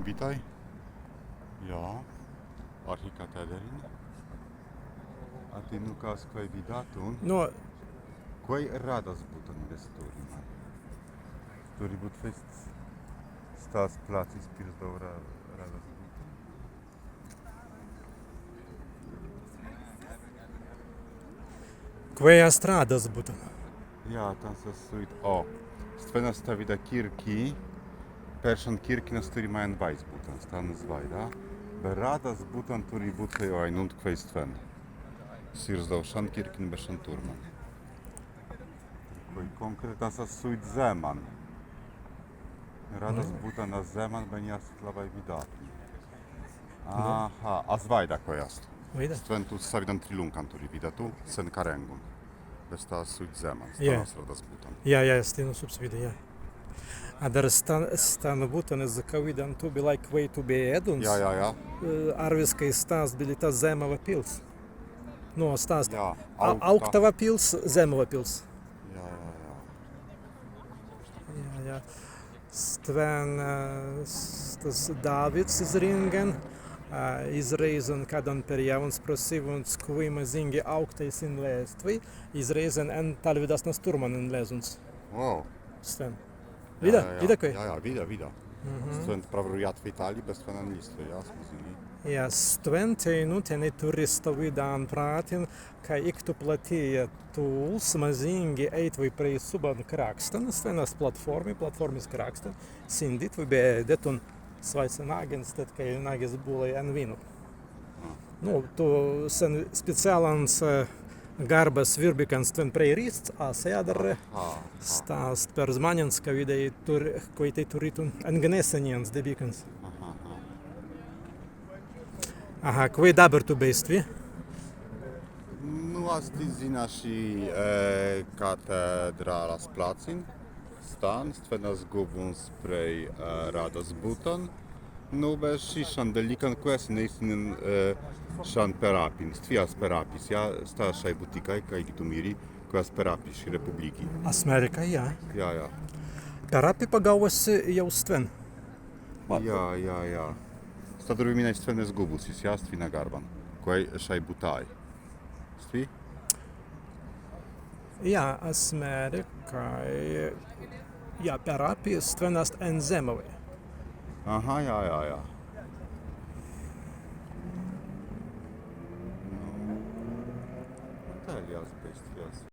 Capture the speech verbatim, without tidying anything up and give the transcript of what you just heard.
Witaj. Jā. Arhikatedrin. A teinū kas kwēi widātun? Nu. Kwēi radas buttan mes turrimai. Turri būt fest stas placis pirzdau ra-, radas buttan. Kwēi ast radas buttan? Jā, tāns ast suit. O, stwen ast stawīda kīrki, per šan kīrkin as turrimai en wāis buttan, stan swāida. Be radas buttan turri būt kwēi ainunts kwēi stwen. Sirzdau šan kīrkin be šan turman. Kwēi kōnkretan ast suit zemman. Radas buttan ast zemman, be ni ast labbai widātun. Aha, as waīda kwēi ast. Waīda? Stwen tū stawīdan trilunkan turri widātun, sen karēngun. Be sta ast suit zemman, sta ast radas buttan. Jā, jā, stwen subs widāi, jā. Adder stan, stan buttan, iz kawīdan tū bilāi kwēi tū bēi ēduns. Jā, jā, jā. Arwiskai sta ast bilīta Zemmawa pils. Nu, sta ast Aūktawa pils, Zemmawa pils. Jā, jā, jā. Jā, jā. Stwen, stas Dāwids iz rīngan, iz rēizan kaddan perjāwuns, prasīwuns, kwēi mazīngi aūktai sin lēztwei, iz rēizan en tālwidāsnas turman enlēzuns. Wow. Stwen. Widāi, widāi kwēi? Jā, jā, widāi, widāi. Stwen prawerru jātwei tāli, be stwen enlīstwei, jā, as mazīngi. Jā, stwen teinū, tenēi turri stawīdan prātin, kāi ik tū platēi tūls, mazīngi ēitwei prei subban krakstan, stwen ast platfōrmai, platfōrmas krakstan, sīnditwei be dētun swāise naggens, tēt kāi naggis būlai en wīnu. Nu, tū sen speciālans garbas wirbikans stwen prei rīsts, as jadder sta ast per zmānins, kawīdai turri, kwēi tēt turītun engēnesenjans debīkans. Aha, kwēi dabber tū bēi stwi? Nu, as tīt zinna ši katedrālas placin, stan, stwen as gūbuns prei radas buttan. Nu, be ši šan delīkan, kwēi as ni ēisnin šan per appin, stwi as per appis, jā, sta šai butīkai, kāigi tū mīri, kwēi as per appi ši republīki. As mēri, ka jā. Jā, jā. Per appi pagaūwusi jāu stwen. Jā, jā, jā. Sta turrimai stwen izgūbusis, jā, stwi na garban. Kwēi šai buttāi. Stwi? Jā, as mēri, kāi, jā, per appi stwen ast en Zemmawai. Aha, jā, jā, jā. Nu, tālis bēi stwi.